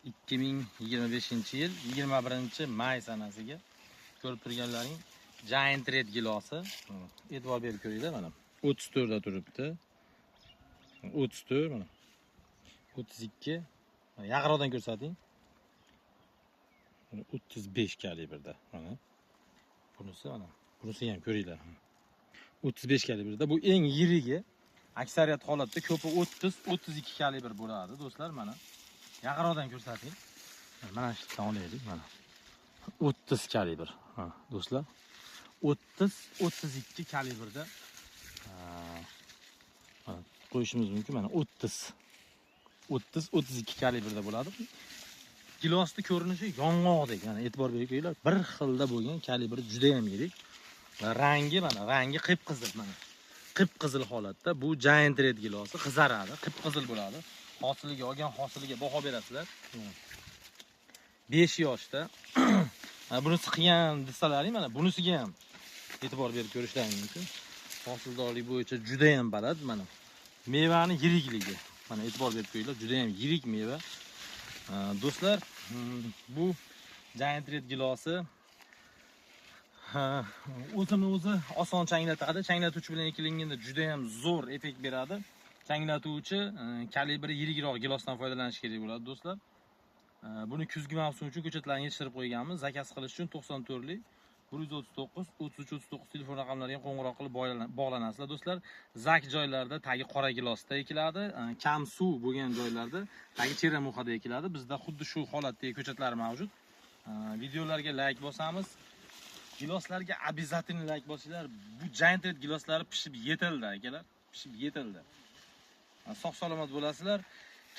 2025-yil 21 may sanasiga ko'rib turganlaring Giant Red gilosi. E'tibor berib ko'ringlar, mana 34 da turibdi. 34, mana 32. Mana yaqinroqdan ko'rsating. Mana 35 kalibrda. Mana bunisi, mana bunisini ham ko'ringlar. 35 kalibrda. Bu eng yirigi. Aksariyat holatda ko'pi 30, 32 kalibr bo'ladi, do'stlar, mana. Yaqinroqdan ko'rsating. Mana shu yerdan olaylik, mana. 30 kalibr. Ha, do'stlar. 30, 32 kalibrda. Ha, mana qo'yishimiz mumkin, mana 30. 30, 32 kalibrda bo'ladi. Gilosni ko'rinishi yong'oqdek, mana e'tibor berib ko'ringlar, bir xilda bo'lgan, kalibri juda ham yirik. Va rangi, mana rangi qip-qizil, mana. Qip-qizil holatda. Bu Giant Red gilosi qizaradi, qip-qizil bo'ladi. Hosiliga, olgan hosiliga baho berasizlar. 5 yoshda. Mana bunisi qilgan desalaring, mana bunisiga ham e'tibor berib ko'rishlaring mumkin. Hosildorlik bo'yicha juda ham baland, mana. Mevani yirikligi. Mana e'tibor berib ko'ringlar, juda ham yirik meva. Do'stlar, bu Giant Red gilosi, ha, o'zini o'zi oson changlatadi. Changlatuvchi bilan ekilganda juda ham zo'r effekt beradi. Changlatuvchi kalibri yirikroq gilosdan foydalanish kerak bo'ladi, do'stlar. Buni kuzgi mavsum uchun ko'chatlarni yetishtirib qo'yganmiz. Zakaz qilish uchun 94lik 139 33 39 telefon raqamlariga qo'ng'iroq qilib bog'lanasizlar, do'stlar. Zak joylarda tagi qora gilosda ekiladi, kam suv bo'lgan joylarda tagi черемуха da ekiladi. Bizda xuddi shu holatdagi ko'chatlar mavjud. Videolarga layk bosamiz. Giloslarga обязательно layk bosinglar. Bu Giant Red giloslari pishib yetildi, akalar. Pishib yetildi. Sog' salomat bo'lasizlar.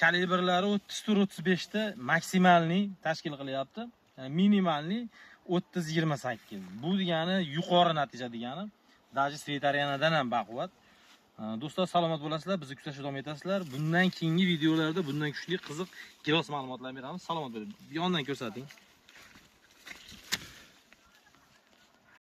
Kalibrlari 34, 35 ta максимальный tashkil qilyapti. Минимальный 30, 28. Bu degani yuqori natija degani. Даже Svetariyanadan ham baquvvat. Do'stlar, salomat bo'lasizlar, bizni kuzatishda davom etasizlar. Bundan keyingi videolarda bundan kuchli, qiziq gilos ma'lumotlar beramiz. Salomat bo'ling. Yondan ko'rsating.